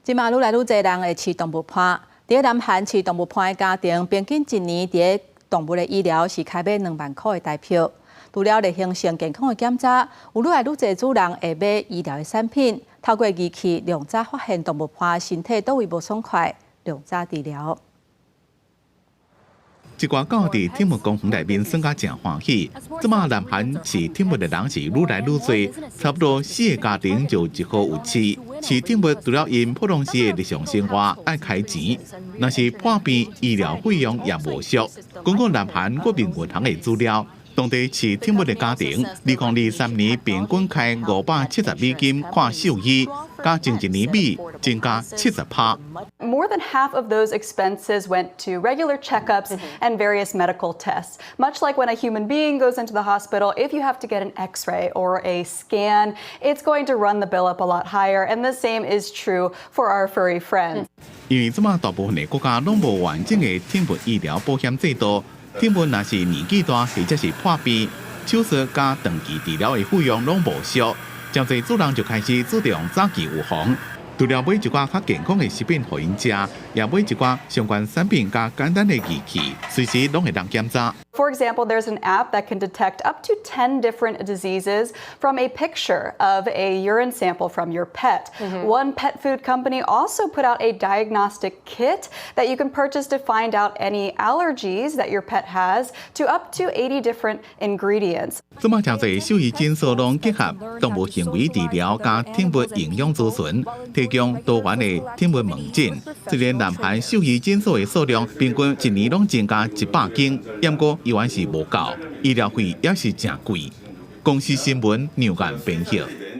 這馬愈來愈濟人會飼動物伴，佇南韓飼動物伴的家庭，平均一年佇動物的醫療是開買2萬箍的台票。除了例行性健康的檢查，有愈來愈濟主人會買醫療的產品，透過儀器量早發現動物伴身體佗位無爽快，量早治療。一寡狗佇寵物公園內面耍甲誠歡喜。這馬南韓飼寵物的人是愈來愈濟，差不多四個家庭就一戶有飼。飼寵物除了𪜶普通時的日常生活愛開錢，若是破病醫療費用也無俗。根據南韓國民銀行的資料，當地飼寵物的家庭，2023年平均開570美金看獸醫，佮前一年比增加70趴。 More than half of those expenses went to regular checkups and various medical tests. Much like when a human being goes into the hospital, if you have to get an X-ray or a scan, it's going to run the bill up a lot higher. And the same is true for our furry friends. 因為這馬大部分的國家攏無完整的寵物醫療保險制度，寵物若是年紀大或者是破病，手術佮長期治療的費用攏無俗，誠濟主人就開始注重早期預防。除了買一寡較健康的食品予𪜶食，也買一寡相關產品佮簡單的儀器，隨時攏會當檢查。 For example, there's an app that can detect up to 10 different diseases from a picture of a urine sample from your pet. One pet food company also put out a diagnostic kit that you can purchase to find out any allergies that your pet has to up to 80 different ingredients. 這馬誠濟獸醫診所攏結合動物行為治療佮寵物營養諮詢，提供多元的寵物門診。雖然南韓獸醫診所的數量平均一年攏增加100間，毋過猶原是無夠，醫療費也是誠貴。公視新聞梁幹編譯。